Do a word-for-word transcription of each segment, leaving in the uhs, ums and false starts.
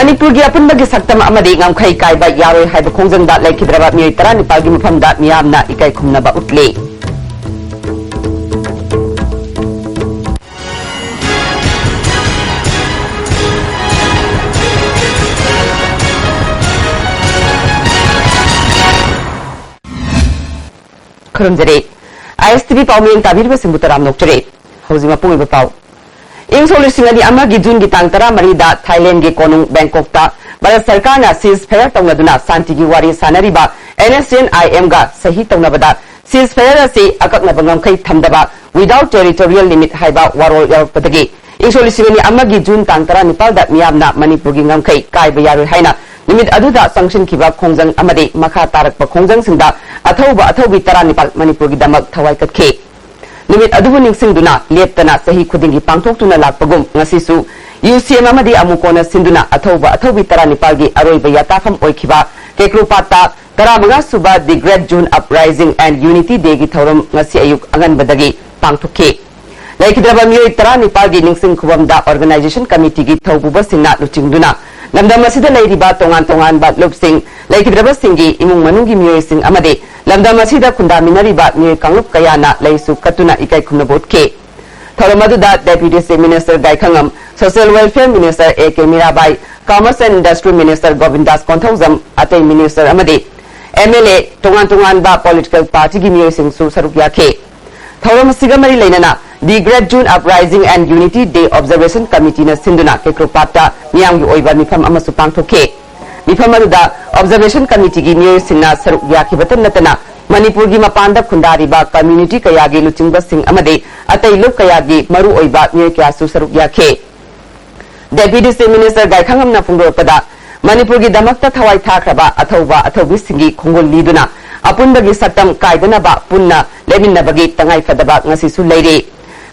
ꯃꯅꯤꯄꯨꯔꯒꯤ ꯑꯄꯨꯟꯕꯒꯤ ꯁꯛꯇꯝ ꯑꯃꯗꯤ ꯉꯝꯈꯩ ꯀꯥꯏꯕ ꯌꯥꯔꯣꯏ ꯍꯥꯏꯕ ꯈꯣꯡꯖꯪꯗ ꯂꯩꯈꯤꯗ꯭ꯔꯕ ꯃꯤꯑꯣꯏ ꯇꯔꯥꯅꯤꯄꯥꯜꯒꯤ ꯃꯐꯝꯗ ꯃꯤꯌꯥꯝꯅ ꯏꯀꯥꯏ ꯈꯨꯝꯅꯕ ꯎꯠꯂꯤ꯫ ꯈꯨꯔꯨꯝꯖꯔꯤ꯫ ꯑꯥꯏ ꯑꯦꯁ ꯇꯤ ꯚꯤ ꯄꯥꯎꯃꯤ ꯇꯥꯕꯤꯔꯤꯕꯁꯤꯡꯕꯨ ꯇꯔꯥꯝꯅ ꯑꯣꯛꯆꯔꯤ꯫ ꯍꯧꯖꯤꯛ ꯃꯄꯨꯡ ꯑꯣꯏꯕ ꯄꯥꯎ꯫ ꯏꯪ ꯁꯣꯛ ꯂꯤꯁꯤꯡ ꯑꯅꯤ ꯑꯃꯒꯤ ꯖꯨꯟꯒꯤ ꯇꯥꯡ ꯇꯔꯥꯃꯔꯤꯗ ꯊꯥꯏꯂꯦꯟꯒꯤ ꯀꯣꯅꯨꯡ ꯕꯦꯡꯀꯣꯛꯇ ꯚꯥꯔꯠ ꯁꯔꯀꯥꯔꯅ ceasefire ꯇꯧꯅꯗꯨꯅ ꯁꯥꯟꯇꯤꯒꯤ ꯋꯥꯔꯤ ꯁꯥꯅꯔꯤꯕ NSCN-IM-ꯒ ꯁꯍꯤ ꯇꯧꯅꯕꯗ ceasefire ꯑꯁꯤ ꯑꯀꯛꯅꯕ ꯉꯝꯈꯩ ꯊꯝꯗꯕ, without territorial limit ꯍꯥꯏꯕ ꯋꯥꯔꯣꯜ ꯌꯥꯎꯔꯛꯄꯗꯒꯤ ꯏꯪ ꯁꯣꯛ ꯂꯤꯁꯤꯡ ꯑꯅꯤ ꯑꯃꯒꯤ ꯖꯨꯟ ꯇꯥꯡ ꯇꯔꯥꯅꯤꯄꯥꯜꯗ ꯃꯤꯌꯥꯝꯅ ꯃꯅꯤꯄꯨꯔꯒꯤ ꯉꯝꯈꯩ ꯀꯥꯏꯕ ꯌꯥꯔꯣꯏ ꯍꯥꯏꯅ ꯅꯨꯃꯤꯠ ꯑꯗꯨꯗ ꯆꯪꯁꯤꯟꯈꯤꯕ ꯈꯣꯡꯖꯪ ꯑꯃꯗꯤ ꯃꯈꯥ ꯇꯥꯔꯛꯄ ꯈꯣꯡꯖꯪꯁꯤꯡꯗ ꯑꯊꯧꯕ ꯑꯊꯧꯕꯤ ꯇꯔꯥꯅꯤꯄꯥꯜ ꯃꯅꯤꯄꯨꯔꯒꯤꯗꯃꯛ ꯊꯋꯥꯏ ꯀꯠꯈꯤ꯫ ꯅꯨꯃꯤꯠ ꯑꯗꯨꯕꯨ ꯅꯤꯡꯁꯤꯡꯗꯨꯅ ꯂꯦꯞꯇꯅ ꯆꯍꯤ ꯈꯨꯗꯤꯡꯒꯤ ꯄꯥꯡꯊꯣꯛꯇꯨꯅ ꯂꯥꯛꯄꯒꯨꯝ ꯉꯁꯤꯁꯨ ꯌꯨ ꯁꯤ ꯑꯦꯝ ꯑꯃꯗꯤ ꯑꯃꯨꯛ ꯀꯣꯟꯅ ꯁꯤꯟꯗꯨꯅ ꯑꯊꯧꯕ ꯑꯊꯧꯕꯤ ꯇꯔꯥꯅꯤꯄꯥꯜꯒꯤ ꯑꯔꯣꯏꯕ ꯌꯥꯇꯥꯐꯝ ꯑꯣꯏꯈꯤꯕ ꯀꯦꯀ꯭ꯔꯣꯄꯥꯠꯇ ꯇꯔꯥꯃꯉꯥ ꯁꯨꯕ The Great June Uprising and Unity Day-ꯒꯤ ꯊꯧꯔꯝ ꯉꯁꯤ ꯑꯌꯨꯛ ꯑꯉꯟꯕꯗꯒꯤ ꯄꯥꯡꯊꯣꯛꯈꯤ꯫ ꯂꯩꯈꯤꯗ꯭ꯔꯕ ꯃꯤꯑꯣꯏ ꯇꯔꯥꯅꯤꯄꯥꯜꯒꯤ ꯅꯤꯡꯁꯤꯡ ꯈꯨꯕꯝꯗ organization committee-ꯒꯤ ꯊꯧꯄꯨꯕꯁꯤꯡꯅ ꯂꯨꯆꯤꯡꯗꯨꯅ ꯂꯝꯗꯝ ꯑꯁꯤꯗ ꯂꯩꯔꯤꯕ ꯇꯣꯉꯥꯟ ꯇꯣꯉꯥꯟꯕ ꯂꯨꯞꯁꯤꯡ, ꯂꯩꯈꯤꯗ꯭ꯔꯕꯁꯤꯡꯒꯤ ꯏꯃꯨꯡ ꯃꯅꯨꯡꯒꯤ ꯃꯤꯑꯣꯏꯁꯤꯡ ꯑꯃꯗꯤ ꯂꯝꯗꯝ ꯑꯁꯤꯗ ꯈꯨꯟꯗꯥꯃꯤꯟꯅꯔꯤꯕ ꯃꯤꯑꯣꯏ ꯀꯥꯡꯂꯨꯞ ꯀꯌꯥꯅ ꯂꯩꯁꯨ ꯀꯠꯇꯨꯅ ꯏꯀꯥꯏ ꯈꯨꯝꯅꯕ ꯎꯠꯈꯤ꯫ ꯊꯧꯔꯝ ꯑꯗꯨꯗ Deputy Chief Minister ꯒꯥꯏꯈꯪꯉꯝ, Social Welfare Minister A K Mirabai, Commerce and Industry Minister ꯒꯣꯕꯤꯟꯗꯥꯁ Konthoujam, ꯑꯇꯩ minister ꯑꯃꯗꯤ M L A, ꯇꯣꯉꯥꯟ ꯇꯣꯉꯥꯟꯕ political party-ꯒꯤ ꯃꯤꯑꯣꯏꯁꯤꯡꯁꯨ ꯁꯔꯨꯛ ꯌꯥꯈꯤ꯫ ꯊꯧꯔꯝ ꯑꯁꯤꯒ ꯃꯔꯤ ꯂꯩꯅꯅ The Great June Uprising and Unity Day Observation Committee-ꯅ ꯁꯤꯟꯗꯨꯅ ꯀꯦꯀ꯭ꯔꯣꯄꯥꯠꯇ ꯃꯤꯌꯥꯝꯒꯤ ꯑꯣꯏꯕ ꯃꯤꯐꯝ ꯑꯃꯁꯨ ꯄꯥꯡꯊꯣꯛꯈꯤ꯫ ꯃꯤꯐꯝ ꯑꯗꯨꯗ Observation Committee-ꯒꯤ ꯃꯤꯑꯣꯏꯁꯤꯡꯅ ꯁꯔꯨꯛ ꯌꯥꯈꯤꯕꯇ ꯅꯠꯇꯅ ꯃꯅꯤꯄꯨꯔꯒꯤ ꯃꯄꯥꯟꯗ ꯈꯨꯟꯗꯥꯔꯤꯕ community ꯀꯌꯥꯒꯤ ꯂꯨꯆꯤꯡꯕꯁꯤꯡ ꯑꯃꯗꯤ ꯑꯇꯩ ꯂꯨꯞ ꯀꯌꯥꯒꯤ ꯃꯔꯨꯑꯣꯏꯕ ꯃꯤꯑꯣꯏ ꯀꯌꯥꯁꯨ ꯁꯔꯨꯛ ꯌꯥꯈꯤ꯫ Deputy Chief Minister ꯒꯥꯏꯈꯪꯉꯝꯅ ꯐꯣꯡꯗꯣꯔꯛꯄꯗ, ꯃꯅꯤꯄꯨꯔꯒꯤꯗꯃꯛꯇ ꯊꯋꯥꯏ ꯊꯥꯈ꯭ꯔꯕ ꯑꯊꯧꯕ ꯑꯊꯧꯕꯤꯁꯤꯡꯒꯤ ꯈꯣꯡꯒꯨꯜ ꯂꯤꯗꯨꯅ ꯑꯄꯨꯟꯕꯒꯤ ꯁꯛꯇꯝ ꯀꯥꯏꯗꯅꯕ ꯄꯨꯟꯅ ꯂꯦꯞꯃꯤꯟꯅꯕꯒꯤ ꯇꯉꯥꯏꯐꯗꯕ ꯉꯁꯤꯁꯨ ꯂꯩꯔꯤ꯫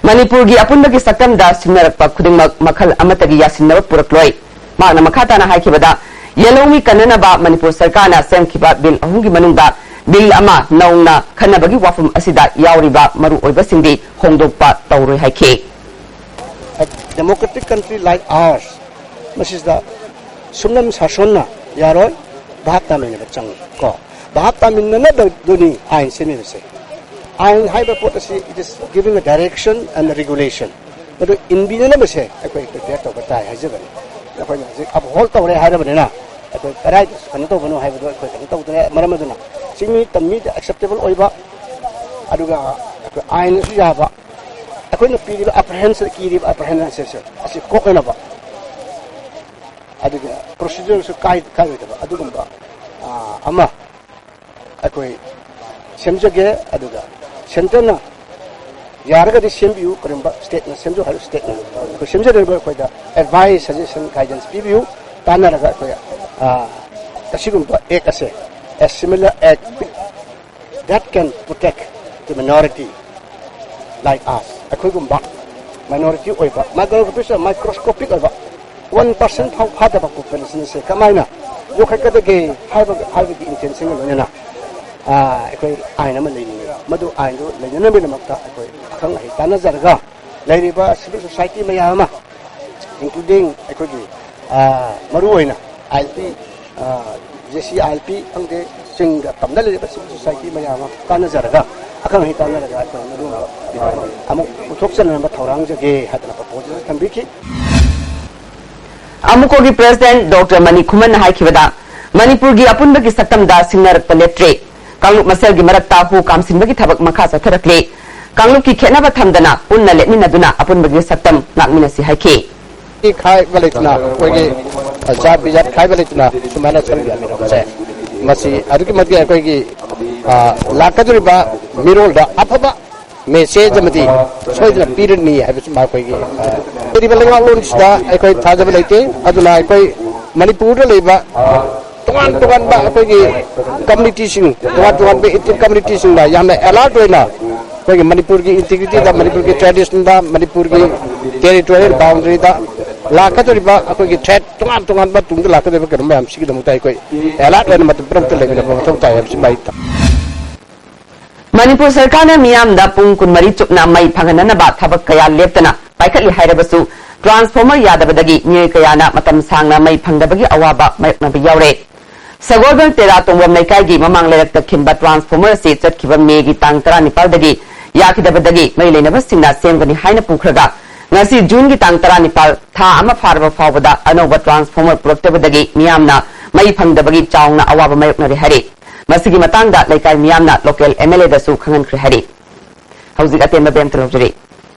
ꯃꯅꯤꯄꯨꯔꯒꯤ ꯑꯄꯨꯟꯕꯒꯤ ꯁꯛꯇꯝꯗ ꯁꯤꯡꯅꯔꯛꯄ ꯈꯨꯗꯤꯡꯃꯛ ꯃꯈꯜ ꯑꯃꯠꯇꯒꯤ ꯌꯥꯁꯤꯟꯅꯕ ꯄꯨꯔꯛꯂꯣꯏ꯫ ꯃꯍꯥꯛꯅ ꯃꯈꯥ ꯇꯥꯅ ꯍꯥꯏꯈꯤꯕꯗ, ꯌꯦꯜꯍꯧꯃꯤ ꯀꯟꯅꯅꯕ ꯃꯅꯤꯄꯨꯔ ꯁꯔꯀꯥꯔꯅ ꯁꯦꯝꯈꯤꯕ bill ꯑꯍꯨꯝꯒꯤ ꯃꯅꯨꯡꯗ bill ꯑꯃ ꯅꯧꯅ ꯈꯟꯅꯕꯒꯤ ꯋꯥꯐꯝ ꯑꯁꯤꯗ ꯌꯥꯎꯔꯤꯕ ꯃꯔꯨꯑꯣꯏꯕꯁꯤꯡꯗꯤ ꯍꯣꯡꯗꯣꯛꯄ ꯇꯧꯔꯣꯏ ꯍꯥꯏꯈꯤ꯫ A democratic country like ours, ꯃꯁꯤꯗ ꯁꯨꯞꯅꯝ ꯁꯥꯁꯣꯟꯅ ꯌꯥꯔꯣꯏ꯫ ꯚꯥꯞ ꯇꯥꯃꯤꯟꯅꯕ ꯆꯪꯉꯤ ꯀꯣ꯫ ꯚꯥꯞ ꯇꯥꯃꯤꯟꯅꯅꯕꯗꯨꯅꯤ ꯑꯥꯏꯟ ꯁꯦꯝꯃꯤꯕꯁꯦ꯫ ꯑꯥꯏꯟ ꯍꯥꯏꯕ ꯄꯣꯠ ꯑꯁꯤ, it is giving a direction and regulation꯫ ꯃꯗꯨ ꯏꯟꯕꯤꯅꯅꯕꯁꯦ ꯑꯩꯈꯣꯏ ꯄ꯭ꯔꯤꯄꯦꯌꯔ ꯇꯧꯕ ꯇꯥꯏ ꯍꯥꯏꯖꯕꯅꯤ꯫ ꯑꯩꯈꯣꯏꯅ ꯍꯧꯖꯤꯛ ꯑꯞꯍꯣꯜ ꯇꯧꯔꯦ ꯍꯥꯏꯔꯕꯅꯤꯅ, ꯑꯩꯈꯣꯏ ꯀꯗꯥꯏꯗ ꯀꯩꯅꯣ ꯇꯧꯕꯅꯣ ꯍꯥꯏꯕꯗꯣ ꯑꯩꯈꯣꯏ ꯀꯩꯅꯣ ꯇꯧꯗ꯭ꯔꯦ꯫ ꯃꯔꯝ ꯑꯗꯨꯅ ꯆꯤꯡꯃꯤ ꯇꯝꯃꯤꯗ ꯑꯦꯛꯁꯦꯞꯇꯦꯕꯜ ꯑꯣꯏꯕ, ꯑꯗꯨꯒ ꯑꯩꯈꯣꯏ ꯑꯥꯏꯟꯅꯁꯨ ꯌꯥꯕ, ꯑꯩꯈꯣꯏꯅ ꯄꯤꯔꯤꯕ ꯑꯦꯄ꯭ꯔꯤꯍꯦꯟꯁꯟ, ꯀꯤꯔꯤꯕ ꯑꯦꯄ꯭ꯔꯤꯍꯦꯟꯁꯟꯁꯦ ꯑꯁꯤ ꯀꯣꯛꯅꯅꯕ, ꯑꯗꯨꯒ ꯄ꯭ꯔꯣꯁꯤꯖꯔꯁꯨ ꯀꯥꯏ-, ꯀꯥꯏꯔꯣꯏꯗꯕ ꯑꯗꯨꯒꯨꯝꯕ, ꯑꯥ, ꯑꯃ ꯑꯩꯈꯣꯏ ꯁꯦꯝꯖꯒꯦ꯫ ꯑꯗꯨꯒ ꯁꯦꯟꯇꯔꯅ ꯌꯥꯔꯒꯗꯤ ꯁꯦꯝꯕꯤꯌꯨ, ꯀꯔꯤꯒꯨꯝꯕ ꯁ꯭ꯇꯦꯠꯅ ꯁꯦꯝꯖꯧ ꯍꯥꯏꯔꯁꯨ ꯁ꯭ꯇꯦꯠꯅ ꯑꯩꯈꯣꯏ ꯁꯦꯝꯖꯗꯣꯔꯤꯕ ꯑꯩꯈꯣꯏꯗ ꯑꯦꯗꯚꯥꯏꯁ, ꯁꯖꯦꯁꯟ, ꯒꯥꯏꯗꯦꯟꯁ ꯄꯤꯕꯤꯌꯨ꯫ ꯇꯥꯟꯅꯔꯒ ꯑꯩꯈꯣꯏ, ꯑꯥ, ꯑꯁꯤꯒꯨꯝꯕ ꯑꯦꯛ ꯑꯁꯦ, a similar act that can protect the minority like us, ꯑꯩꯈꯣꯏꯒꯨꯝꯕ ꯃꯥꯏꯅꯣꯔꯤꯇꯤ ꯑꯣꯏꯕ, ꯃꯥꯏꯀ꯭ꯔꯣꯁꯀꯣꯄꯤꯛ ꯑꯣꯏꯕ, ꯋꯥꯟ ꯄꯥꯔꯁꯦꯟ ꯐꯥꯎ ꯐꯥꯗꯕ ꯄꯣꯄꯨꯂꯦꯁꯟꯁꯦ ꯀꯃꯥꯏꯅ ꯌꯣꯛꯈꯠꯀꯗꯒꯦ ꯍꯥꯏꯕ, ꯍꯥꯏꯕꯒꯤ ꯏꯟꯇꯦꯟꯁꯟꯒ ꯂꯣꯏꯅꯅ, ꯑꯥ, ꯑꯩꯈꯣꯏ ꯑꯥꯏꯟ ꯑꯃ ꯂꯩꯅꯤꯡꯉꯤ꯫ ꯃꯗꯨ ꯑꯥꯏꯟꯗꯨ ꯂꯩꯅꯅꯕꯒꯤꯗꯃꯛꯇ ꯑꯩꯈꯣꯏ ꯑꯈꯪ ꯑꯍꯩ ꯇꯥꯟꯅꯖꯔꯒ, ꯂꯩꯔꯤꯕ ꯁꯤꯚꯤꯜ ꯁꯣꯁꯥꯏꯇꯤ ꯃꯌꯥꯝ ꯑꯃ, including ꯑꯩꯈꯣꯏꯒꯤ, ꯑꯥ, ꯃꯔꯨꯑꯣꯏꯅ ꯑꯥꯏ L P, ah, J C I L P ꯈꯪꯗꯦ, ꯆꯤꯡꯗ ꯇꯝꯗ ꯂꯩꯔꯤꯕ ꯁꯤꯚꯤꯜ ꯁꯣꯁꯥꯏꯇꯤ ꯃꯌꯥꯝ ꯑꯃ ꯇꯥꯟꯅꯖꯔꯒ, ꯑꯈꯪ ꯑꯍꯩ ꯇꯥꯟꯅꯔꯒ ꯑꯩꯈꯣꯏ ꯃꯗꯨꯒꯨꯝꯕ ꯑꯃꯨꯛ ꯄꯨꯊꯣꯛꯆꯅꯅꯕ ꯊꯧꯔꯥꯡꯖꯒꯦ ꯍꯥꯏꯗꯅ ꯄ꯭ꯔꯄꯣꯖꯦꯜ ꯊꯝꯕꯤꯈꯤ꯫ ꯑꯃꯨꯀꯣꯒꯤ ꯄ꯭ꯔꯦꯁꯤꯗꯦꯟꯠ ꯗꯣꯛꯇꯔ ꯃꯅꯤ ꯈꯨꯃꯟꯅ ꯍꯥꯏꯈꯤꯕꯗ, ꯃꯅꯤꯄꯨꯔꯒꯤ ꯑꯄꯨꯟꯕꯒꯤ ꯁꯛꯇꯝꯗ ꯁꯤꯡꯅꯔꯛꯄ ꯂꯦꯞꯇ꯭ꯔꯦ꯫ ꯀꯥꯡꯂꯨꯞ ꯃꯁꯦꯜꯒꯤ ꯃꯔꯛꯇ ꯍꯨ ꯀꯥꯝꯁꯤꯟꯕꯒꯤ ꯊꯕꯛ ꯃꯈꯥ ꯆꯠꯊꯔꯛꯂꯦ꯫ ꯀꯥꯡꯂꯨꯞꯀꯤ ꯈꯦꯠꯅꯕ ꯊꯝꯗꯅ ꯄꯨꯟꯅ ꯂꯦꯞꯃꯤꯟꯅꯗꯨꯅ ꯑꯄꯨꯟꯕꯒꯤ ꯁꯛꯇꯝ ꯉꯥꯛꯃꯤꯟꯅꯁꯤ ꯍꯥꯏꯈꯤ꯫ ꯈꯥꯏꯕ ꯂꯩꯇꯅ, ꯑꯩꯈꯣꯏꯒꯤ ꯖꯥꯠ ꯕꯤꯖꯥꯠ ꯈꯥꯏꯕ ꯂꯩꯇꯅ ꯁꯨꯃꯥꯏꯅ ꯁꯔꯨꯛ ꯌꯥꯃꯤꯟꯅꯕꯁꯦ, ꯃꯁꯤ ꯑꯗꯨꯛꯀꯤ ꯃꯇꯤꯛ ꯑꯩꯈꯣꯏꯒꯤ, ꯑ, ꯂꯥꯛꯀꯗꯧꯔꯤꯕ ꯃꯤꯔꯣꯜꯗ ꯑꯐꯕ ꯃꯦꯁꯦꯖ ꯑꯃꯗꯤ ꯁꯣꯏꯗꯅ ꯄꯤꯔꯅꯤ ꯍꯥꯏꯕꯁꯤ ꯃꯈꯣꯏꯒꯤ, ꯑ, ꯂꯩꯔꯤꯕ ꯂꯩꯉꯥꯛꯂꯣꯟꯁꯤꯗ ꯑꯩꯈꯣꯏ ꯊꯥꯖꯕ ꯂꯩꯇꯦ꯫ ꯑꯗꯨꯅ ꯑꯩꯈꯣꯏ ꯃꯅꯤꯄꯨꯔꯗ ꯂꯩꯕ ꯇꯣꯉꯥꯟ ꯇꯣꯉꯥꯟꯕ ꯑꯩꯈꯣꯏꯒꯤ ꯀꯝꯃꯨꯅꯤꯇꯤꯁꯤꯡ, ꯇꯣꯉꯥꯟ ꯇꯣꯉꯥꯟꯕ ꯏꯊꯅꯤꯛ ꯀꯝꯃꯨꯅꯤꯇꯤꯁꯤꯡꯅ ꯌꯥꯝꯅ ꯑꯦꯂꯔꯠ ꯑꯣꯏꯅ ꯑꯩꯈꯣꯏꯒꯤ ꯃꯅꯤꯄꯨꯔꯒꯤ ꯏꯟꯇꯤꯒ꯭ꯔꯤꯇꯤꯗ, ꯃꯅꯤꯄꯨꯔꯒꯤ ꯇ꯭ꯔꯦꯗꯤꯁꯟꯗ, ꯃꯅꯤꯄꯨꯔꯒꯤ ꯇꯦꯔꯤꯇꯣꯔꯤꯌꯦꯜ ꯕꯥꯎꯟꯗꯔꯤꯗ ꯂꯥꯛꯀꯗꯧꯔꯤꯕ ꯑꯩꯈꯣꯏꯒꯤ ꯊ꯭ꯔꯦꯠ, ꯇꯣꯉꯥꯟ ꯇꯣꯉꯥꯟꯕ ꯇꯨꯡꯗ ꯂꯥꯛꯀꯗꯧꯔꯤꯕ ꯀꯩꯅꯣ ꯃꯌꯥꯝꯁꯤꯒꯤꯗꯃꯛꯇ ꯑꯩꯈꯣꯏ ꯑꯦꯂꯔꯠ ꯑꯣꯏꯅ ꯃꯇꯝ ꯄꯨꯝꯅꯃꯛꯇ ꯂꯩꯃꯤꯟꯅꯕ ꯃꯊꯧ ꯇꯥꯏ ꯍꯥꯏꯕꯁꯤ ꯃꯥꯏ ꯃꯅꯤꯄꯨꯔ ꯁꯔꯀꯥꯔꯅ ꯃꯤꯌꯥꯝꯗ ꯄꯨꯡ ꯀꯨꯟꯃꯔꯤ ꯆꯨꯞꯅ ꯃꯩ ꯐꯪꯍꯟꯅꯅꯕ ꯊꯕꯛ ꯀꯌꯥ ꯂꯦꯞꯇꯅ ꯄꯥꯏꯈꯠꯂꯤ ꯍꯥꯏꯔꯕꯁꯨ, ꯇ꯭ꯔꯥꯟꯁꯐꯣꯔꯃꯔ ꯌꯥꯗꯕꯗꯒꯤ ꯃꯤꯑꯣꯏ ꯀꯌꯥꯅ ꯃꯇꯝ ꯁꯥꯡꯅ ꯃꯩ ꯐꯪꯗꯕꯒꯤ ꯑꯋꯥꯕ ꯃꯥꯌꯣꯛꯅꯕ ꯌꯥꯎꯔꯦ꯫ ꯁꯒꯣꯜꯕꯟ ꯇꯦꯔꯥ ꯇꯣꯡꯕ꯭ꯔꯝ ꯂꯩꯀꯥꯏꯒꯤ ꯃꯃꯥꯡ ꯂꯩꯔꯛꯇ ꯈꯤꯟꯕ ꯇ꯭ꯔꯥꯟꯁꯐꯣꯔꯃꯔ ꯑꯁꯤ ꯆꯠꯈꯤꯕ ꯃꯦꯒꯤ ꯇꯥꯡ ꯇꯔꯥꯅꯤꯄꯥꯜꯗꯒꯤ ꯌꯥꯈꯤꯗꯕꯗꯒꯤ ꯃꯔꯤ ꯂꯩꯅꯕꯁꯤꯡꯅ ꯁꯦꯝꯒꯅꯤ ꯍꯥꯏꯅ ꯄꯨꯈ꯭ꯔꯒ ꯉꯁꯤ ꯖꯨꯟꯒꯤ ꯇꯥꯡ ꯇꯔꯥꯅꯤꯄꯥꯜ, ꯊꯥ ꯑꯃ ꯐꯥꯔꯕ ꯐꯥꯎꯕꯗ ꯑꯅꯧꯕ ꯇ꯭ꯔꯥꯟꯁꯐꯣꯔꯃꯔ ꯄꯨꯔꯛꯇꯕꯗꯒꯤ ꯃꯤꯌꯥꯝꯅ ꯃꯩ ꯐꯪꯗꯕꯒꯤ ꯆꯥꯎꯅ ꯑꯋꯥꯕ ꯃꯥꯌꯣꯛꯅꯔꯦ ꯍꯥꯏꯔꯤ꯫ ꯃꯁꯤꯒꯤ ꯃꯇꯥꯡꯗ ꯂꯩꯀꯥꯏ ꯃꯤꯌꯥꯝꯅ ꯂꯣꯀꯦꯜ ꯑꯦꯝ ꯑꯦꯜ ꯑꯦꯗꯁꯨ ꯈꯪꯍꯟꯈ꯭ꯔꯦ ꯍꯥꯏꯔꯤ꯫ ꯍꯧꯖꯤꯛ ꯑꯇꯦꯟꯕ ꯕꯦꯝꯇ ꯂꯧꯖꯔꯤ꯫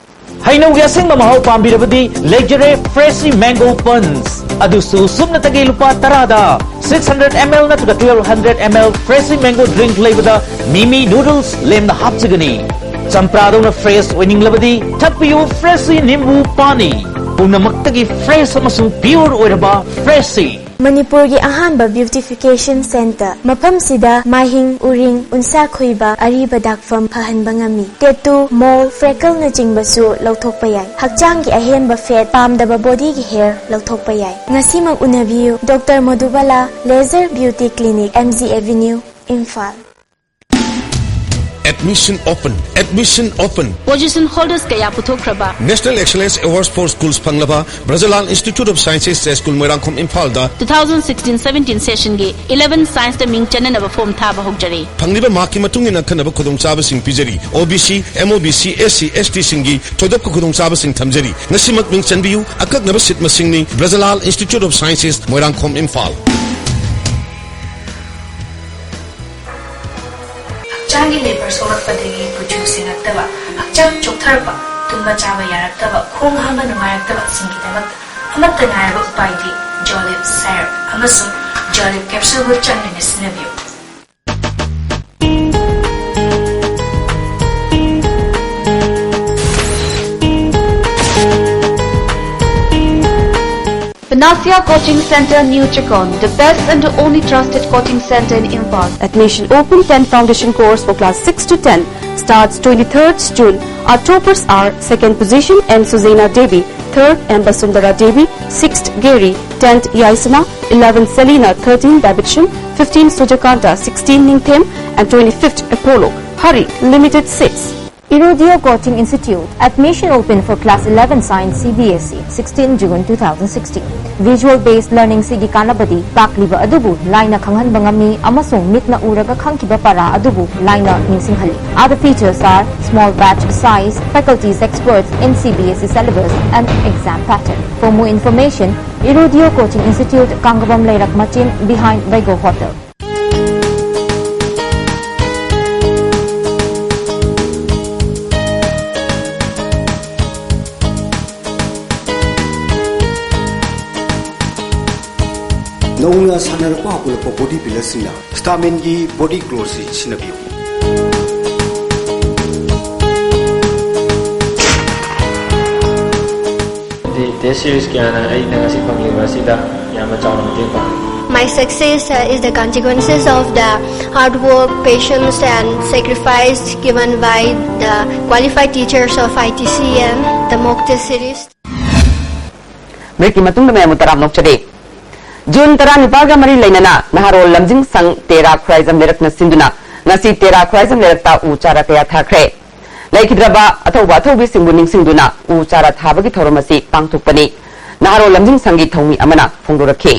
ꯍꯩꯅꯧꯒꯤ ꯑꯁꯦꯡꯕ ꯃꯍꯥꯎ ꯄꯥꯝꯕꯤꯔꯕꯗꯤ ꯂꯩꯖꯔꯦ ꯐ꯭ꯔꯦꯁꯤ ꯃꯦꯡꯒꯣ ꯄꯟꯁ꯫ ꯑꯗꯨꯁꯨ ꯁꯨꯞꯅꯇꯒꯤ ꯂꯨꯄꯥ ꯇꯔꯥꯗ꯫ ꯁꯤꯛꯁ ꯍꯟꯗ꯭ꯔꯦꯠ ꯑꯦꯝ ꯑꯦꯜ ꯅꯠꯇ꯭ꯔꯒ twelve hundred M L fresh mango drink ꯂꯩꯕꯗ ꯃꯤꯃꯤ ꯅꯨꯗꯜꯁ ꯂꯦꯝꯅ ꯍꯥꯞꯆꯒꯅꯤ꯫ ꯆꯝꯄ꯭ꯔꯥꯗꯧꯅ ꯐ꯭ꯔꯦꯁ ꯑꯣꯏꯅꯤꯡꯂꯕꯗꯤ ꯊꯛꯄꯤꯌꯨ ꯐ꯭ꯔꯦꯁꯤ ꯅꯤꯝꯕꯨ ꯄꯥꯅꯤ꯫ ꯄꯨꯝꯅꯃꯛꯇꯒꯤ ꯐ꯭ꯔꯦꯁ ꯑꯃꯁꯨꯡ ꯄ꯭ꯌꯨꯔ ꯑꯣꯏꯔꯕ ꯐ꯭ꯔꯦꯁꯤ꯫ ꯃꯅꯤꯄꯨꯔꯒꯤ ꯑꯍꯥꯟꯕ ꯕ꯭ꯌꯨꯇꯤꯐꯤꯀꯦꯁꯟ ꯁꯦꯟꯇꯔ꯫ ꯃꯐꯝꯁꯤꯗ ꯃꯥꯏꯍꯤꯡ, ꯎꯔꯤꯡ, ꯎꯟꯁꯥ ꯈꯣꯏꯕ, ꯑꯔꯤꯕ ꯗꯥꯛꯐꯝ ꯐꯍꯟꯕ ꯉꯝꯃꯤ꯫ ꯇꯦꯇꯨ, ꯃꯣꯜ, ꯐ꯭ꯔꯦꯀꯜꯅꯆꯤꯡꯕꯁꯨ ꯂꯧꯊꯣꯛꯄ ꯌꯥꯏ꯫ ꯍꯛꯆꯥꯡꯒꯤ ꯑꯍꯦꯟꯕ ꯐꯦꯠ, ꯄꯥꯝꯗꯕ ꯕꯣꯗꯤꯒꯤ ꯍꯦꯌꯔ ꯂꯧꯊꯣꯛꯄ ꯌꯥꯏ꯫ ꯉꯁꯤꯃꯛ ꯎꯅꯕꯤꯌꯨ, doctor Modubala laser beauty clinic, M G avenue, Imphal. Admission open. Admission open. Position holders ꯀꯌꯥ ꯄꯨꯊꯣꯛꯈ꯭ꯔꯕ? National Excellence Awards for Schools ꯐꯪꯂꯕ ꯕ꯭ꯔꯖꯂꯥꯜ Institute of Sciences J school Moirangkhom ꯏꯝꯐꯥꯜꯗ two thousand sixteen seventeen session ꯒꯤ eleven science ꯇ ꯃꯤꯡ ꯆꯟꯅꯅꯕ ꯐꯣꯔꯝ ꯊꯥꯕ ꯍꯧꯖꯔꯤ꯫ ꯐꯪꯂꯤꯕ ꯃꯥꯔꯛꯀꯤ ꯃꯇꯨꯡ ꯏꯟꯅ ꯑꯈꯟꯅꯕ ꯈꯨꯗꯣꯡꯆꯥꯕꯁꯤꯡ ꯄꯤꯖꯔꯤ꯫ ꯑꯣ B C, M O B C, S C, ꯑꯦꯁ ꯇꯤ ꯁꯤꯡꯒꯤ ꯊꯣꯏꯗꯣꯛꯄ ꯈꯨꯗꯣꯡꯆꯥꯕꯁꯤꯡ ꯊꯝꯖꯔꯤ꯫ ꯉꯁꯤꯃꯛ ꯃꯤꯡ ꯆꯟꯕꯤꯌꯨ꯫ ꯑꯀꯛꯅꯕ ꯁꯤꯠ ꯃꯁꯤꯡꯅꯤ꯫ ꯕ꯭ꯔꯖꯂꯥꯜ Institute of Sciences, Moirangkhom, Imphal. ꯍꯛꯆꯥꯡꯒꯤ ꯂꯩꯕꯔ ꯁꯣꯛꯂꯛꯄꯗꯒꯤ ꯀꯨꯆꯨ ꯁꯦꯡꯉꯛꯇꯕ, ꯍꯛꯆꯥꯡ ꯆꯣꯛꯊꯔꯛꯄ, ꯇꯨꯝꯕ ꯆꯥꯕ ꯌꯥꯔꯛꯇꯕ, ꯈꯣꯡ ꯍꯥꯝꯕ ꯅꯨꯡꯉꯥꯏꯔꯛꯇꯕꯁꯤꯡꯒꯤꯗꯃꯛꯇ ꯑꯃꯠꯇ ꯉꯥꯏꯔꯕ ꯎꯄꯥꯏꯗꯤ ꯖꯣꯂꯤꯞ ꯁꯥꯏꯔꯞ ꯑꯃꯁꯨꯡ ꯖꯣꯂꯤꯞ ꯀꯦꯞꯁꯨꯜꯕꯨ ꯆꯥꯡ ꯅꯥꯏꯅ ꯁꯤꯖꯤꯟꯅꯕꯤꯌꯨ꯫ Panacea Coaching Center, New Chikon, the best and the only trusted coaching center in Imphal. Admission open. Ten foundation course for class six to ten starts twenty-third June. Our toppers are: second position, N Suzaina Devi; third, M Basundara Devi; sixth, Gary; tenth, Yaisana; eleventh, Selina; thirteen, Babitchin; fifteen, Sujakanta; sixteen, Ningthem; and twenty-fifth, Apollo. Hurry, limited seats. Irudio Coaching Institute, admission open for class eleven science C B S E, sixteen June two thousand sixteen. Visual based learning ꯁꯤꯒꯤ ꯀꯥꯟꯅꯕꯗꯤ ꯇꯥꯛꯂꯤꯕ ꯑꯗꯨꯕꯨ ꯂꯥꯏꯅ ꯈꯪꯍꯟꯕ ꯉꯝꯃꯤ ꯑꯃꯁꯨꯡ ꯃꯤꯠꯅ ꯎꯔꯒ ꯈꯪꯈꯤꯕ ꯄꯔꯥ ꯑꯗꯨꯕꯨ ꯂꯥꯏꯅ ꯅꯤꯡꯁꯤꯡꯍꯜꯂꯤ꯫ Other features are small batch size, faculties experts in C B S E syllabus and exam pattern. For more information, Irudio Coaching Institute, Kangabam Leirak Machin, behind Vego Hotel. ꯅꯧꯅ ꯁꯥꯟꯅꯔꯛꯄ ꯍꯧꯒꯠꯂꯛꯄ ꯕꯣꯗꯤ ꯕꯤꯜꯗꯔꯁꯤꯡꯅ ꯁ꯭ꯇꯥꯃꯤꯟꯒꯤ ꯕꯣꯗꯤ ꯒ꯭ꯂꯣꯁꯤ ꯁꯤꯖꯤꯟꯅꯕꯤꯌꯨ꯫ ꯗꯤ test series ꯀꯌꯥꯅ ꯑꯩꯅ ꯉꯁꯤ ꯐꯪꯂꯤꯕ ꯑꯁꯤꯗ ꯌꯥꯝꯅ ꯆꯥꯎꯅ ꯃꯇꯦꯡ ꯄꯥꯡꯂꯤ꯫ My success, uh, is the consequences of the hard work, patience and sacrifice given by the qualified teachers of I T C and the mock test series. ꯕ꯭ꯔꯦꯛꯀꯤ ꯃꯇꯨꯡꯗ ꯃꯌꯥꯝꯕꯨ ꯇꯔꯥꯝꯅ ꯑꯣꯛꯆꯔꯤ꯫ ꯖꯨꯟ ꯇꯔꯥꯅꯤꯄꯥꯜꯒ ꯃꯔꯤ ꯂꯩꯅꯅ ꯅꯍꯥꯔꯣꯜ ꯂꯝꯖꯤꯡ ꯁꯪ ꯇꯦꯔꯥ ꯈꯨꯔꯥꯏꯖꯝ ꯂꯩꯔꯛꯅ ꯁꯤꯟꯗꯨꯅ ꯉꯁꯤ ꯇꯦꯔꯥ ꯈꯨꯔꯥꯏꯖꯝ ꯂꯩꯔꯛꯇ ꯎ ꯆꯥꯔꯥ ꯀꯌꯥ ꯊꯥꯈ꯭ꯔꯦ꯫ ꯂꯩꯈꯤꯗ꯭ꯔꯕ ꯑꯊꯧꯕ ꯑꯊꯧꯕꯤꯁꯤꯡꯕꯨ ꯅꯤꯡꯁꯤꯡꯗꯨꯅ ꯎ ꯆꯥꯔꯥ ꯊꯥꯕꯒꯤ ꯊꯧꯔꯝ ꯑꯁꯤ ꯄꯥꯡꯊꯣꯛꯄꯅꯤ꯫ ꯅꯍꯥꯔꯣꯜ ꯂꯝꯖꯤꯡ ꯁꯪꯒꯤ ꯊꯧꯃꯤ ꯑꯃꯅ ꯐꯣꯡꯗꯣꯔꯛꯈꯤ꯫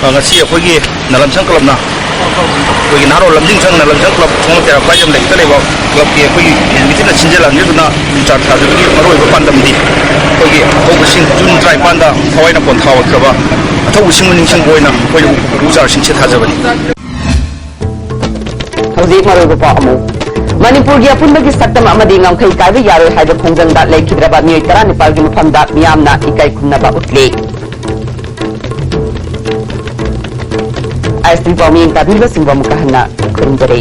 ꯑ, ꯉꯁꯤ ꯑꯩꯈꯣꯏꯒꯤ ꯅꯂꯝꯁꯪ ꯀ꯭ꯂꯕꯅ, ꯑꯩꯈꯣꯏꯒꯤ ꯅꯍꯥꯔꯣꯜ ꯂꯝꯖꯤꯡ ꯁꯪ ꯅꯂꯝꯁꯪ ꯀ꯭ꯂꯕ ꯈꯣꯡꯉꯣꯝ ꯇꯦꯔꯥ ꯈ꯭ꯋꯥꯏꯖꯝ ꯂꯩꯔꯛꯇ ꯂꯩꯕ ꯀ꯭ꯂꯕꯀꯤ ꯑꯩꯈꯣꯏꯒꯤ ꯑꯦꯛꯖꯤꯀ꯭ꯌꯨꯇꯤꯚꯅ ꯁꯤꯟꯖ ꯂꯥꯡꯖꯗꯨꯅ ꯎ ꯆꯥꯔꯥ ꯊꯥꯖꯕꯒꯤ ꯃꯔꯨꯑꯣꯏꯕ ꯄꯥꯟꯗꯝꯗꯤ ꯑꯩꯈꯣꯏꯒꯤ ꯑꯊꯧꯕꯁꯤꯡ ꯖꯨꯟ ꯇꯔꯥꯅꯤꯄꯥꯟꯗ ꯊꯋꯥꯏꯅ ꯄꯣꯟꯊꯥ ꯑꯣꯏꯈ꯭ꯔꯕ ꯑꯊꯧꯕꯁꯤꯡꯕꯨ ꯅꯤꯡꯁꯤꯡꯕ ꯑꯣꯏꯅ ꯑꯩꯈꯣꯏꯅ ꯎ ꯆꯥꯔꯥꯁꯤꯡꯁꯦ ꯊꯥꯖꯕꯅꯤ꯫ ꯍꯧꯖꯤꯛ ꯃꯔꯨꯑꯣꯏꯕ ꯄꯥꯎ ꯑꯃꯨꯛ꯫ ꯃꯅꯤꯄꯨꯔꯒꯤ ꯑꯄꯨꯟꯕꯒꯤ ꯁꯛꯇꯝ ꯑꯃꯗꯤ ꯉꯝꯈꯩ ꯀꯥꯏꯕ ꯌꯥꯔꯣꯏ ꯍꯥꯏꯕ ꯈꯣꯡꯖꯪꯗ ꯂꯩꯈꯤꯗ꯭ꯔꯕ ꯃꯤꯑꯣꯏ ꯇꯔꯥꯅꯤꯄꯥꯜꯒꯤ ꯃꯐꯝꯗ ꯃꯤꯌꯥꯝꯅ ꯏꯀꯥꯏ ꯈꯨꯝꯅꯕ ꯎꯠꯂꯤ꯫ ꯑꯥꯏ ꯑꯦꯁ ꯇꯤ ꯄꯥꯎꯃꯤ ꯇꯥꯕꯤꯕꯁꯤꯡꯕꯨ ꯑꯃꯨꯛꯀ ꯍꯟꯅ ꯈꯨꯔꯨꯝꯖꯔꯤ꯫